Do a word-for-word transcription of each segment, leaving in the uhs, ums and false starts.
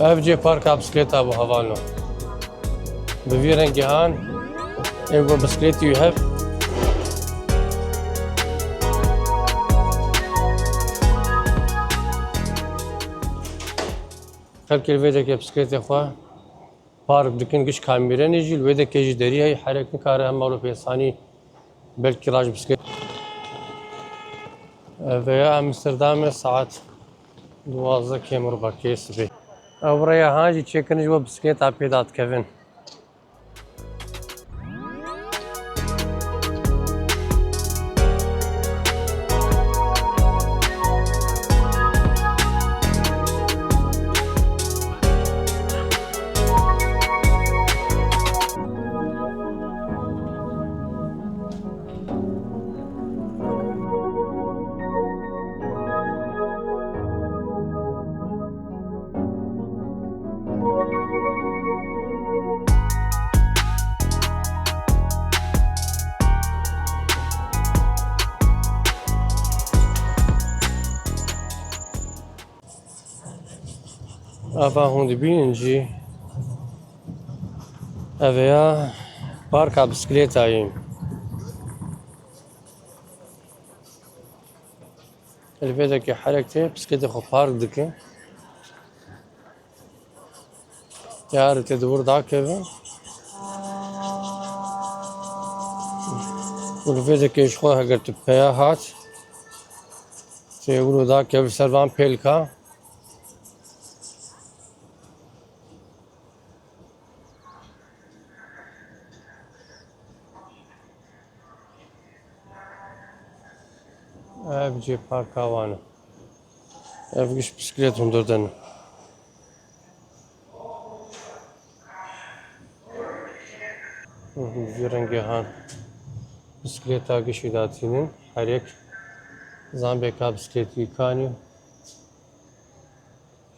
Ev cê parka bisiklêta bû hevalno. Bi vî rengê han, ê ku bisiklêtî wî hev. Xelkê li vê dekê bisiklêtê xwe park dikin, giş kamîrenê jî, li wê dekê jî derî heye, herek nikare hema wilo pêsanî belkî raj bisiklêt. Ev ya Amsterdamê saet duwazdeh kêm rubekê sibê. Ew rêya han jî çêkirin ji bo bisiklêta pê dadikevin. Ava hûn dibînin jî, ev ya parka bisiklêtayî. Li vê dekê herek tê, bisiklêtê xwe park dike. Yarê tê di wir dakeve. Û li vê dekê ji xwe heger tu peya hat, tê wilo dakeve ser van pêlka. Ev cê parka wan e. Ev giş bisiklet hundir de ne. Hı hı, vî rengê han. Bisikleta gişî datînin. Her yek zambêka bisikletî kanî.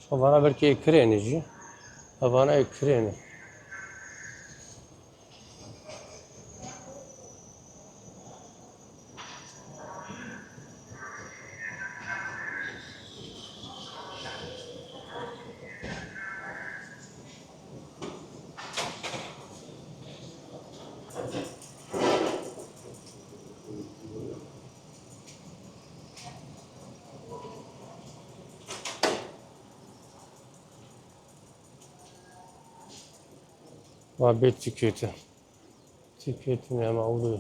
Şo vana belkî ê kirêne jî. Evana ê kirêne. Va bê tîkêt e. Tîkêt ne ma ûlê.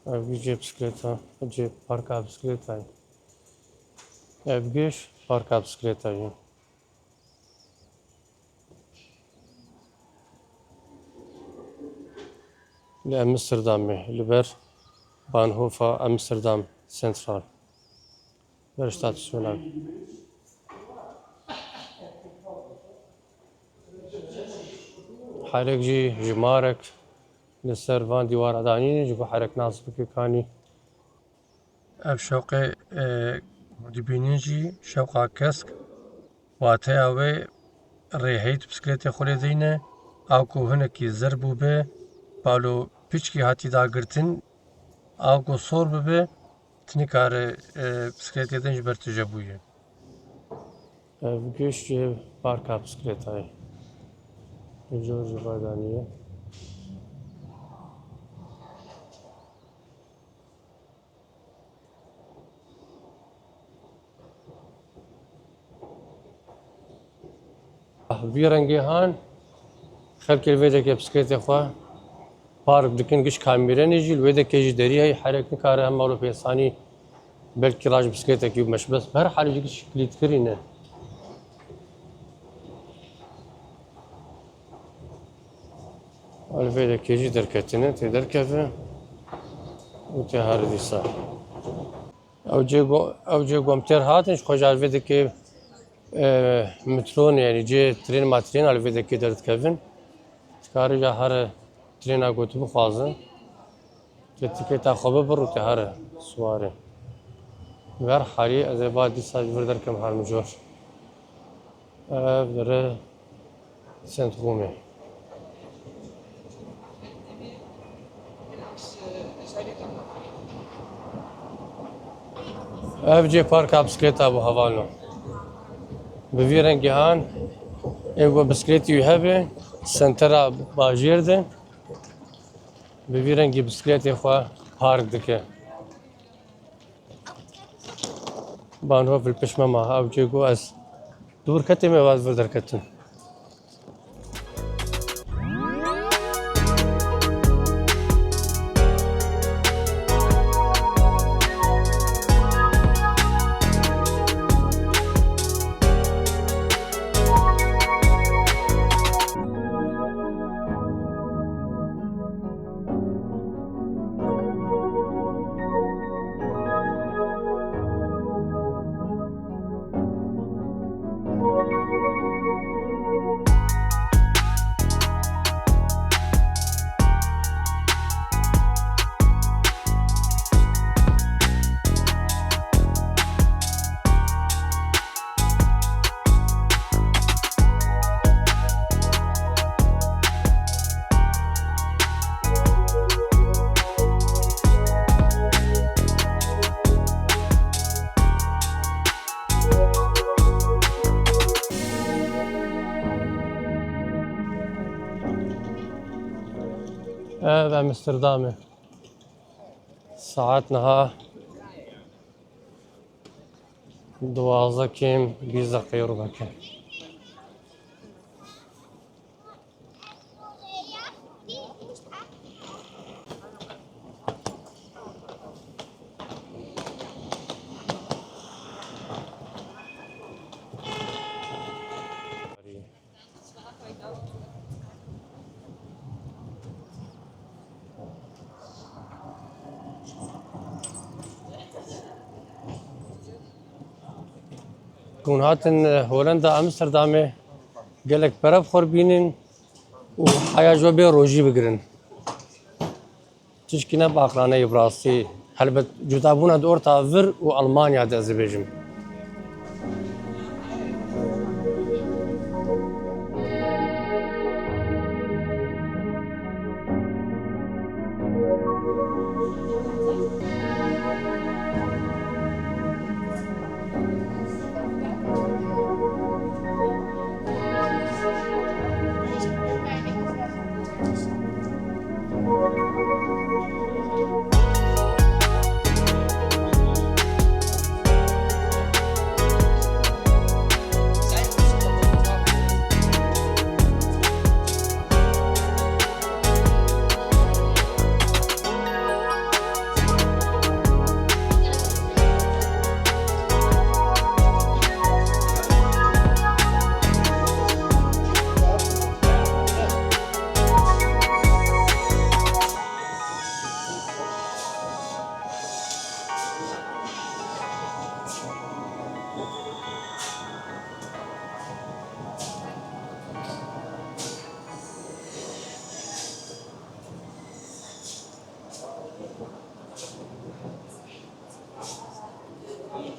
Ev giş cê bisikleta, cê parka bisikleta ye. Ev giş parka bisikleta ye. Li Amsterdamê, li ber Bahnhofa Amsterdam Central. Ber stasyona. Herek jî jimarek li ser van dîwara danîne, ji bo herek nas bike kanî. Ev şewqê, e, dibînin jî şewqa kesk, wateya wê rêheyî tu bisikletê xwe lê deyne, ew ku hinekî zer bûbe, balo piçkî hatî dagirtin, ew ku sor bibe, tu nikare, e, bisikletê din ji ber tije bûye. Ev giş cihê parka bisikletayê. Li jor jî va daniye. Vî rengê han, xelkê li vê dekê bisikletê xwe park dikin, giş kamîrenê jî, li wê dekê jî derî heye, herek nikare hema wilo pêsanî belkî raj bisikletekî û meşbes. Bi her halî jî giş kilîtkirî ne. Li vê dekê jî derketine, tê derkeve û tê here dîsa. Ew cê go-, ew cê gomtêr hatin, ji xwe jî li vê dikê, e, metro ne, yanî cê trên ma trên li vê dikê derdikevin. Dikarî ja here trêna ku tu bixwaze. Tê tiketa xwe bibir û tê here siwarê. Bi her halî ez ê va dîsa ji vir derkim her mijor. Ev li rê Sent Xûmê. Ev cê parka bisikleta bû hevalno. Bi vî rengî han ê ku bisikletî wî hebe, sentera bajêr de bi vî rengî bisikletê xwe park dike. Bahnhof li pişt me ma, ew cê ku ez dûr ketime, ez vir derketim. Ev Amsterdam e. Saet niha duwazdeh kêm bîst deqeyê rû veke. Hûn hatin Holenda, Amsterdamê gelek pere bi xwe bînin û heya ji we bê rojî bigirin. Tişkî ne bi aqlaneyê bi rastî. Helbet cudabûna di orta vir û Almanya de ez dibêjim.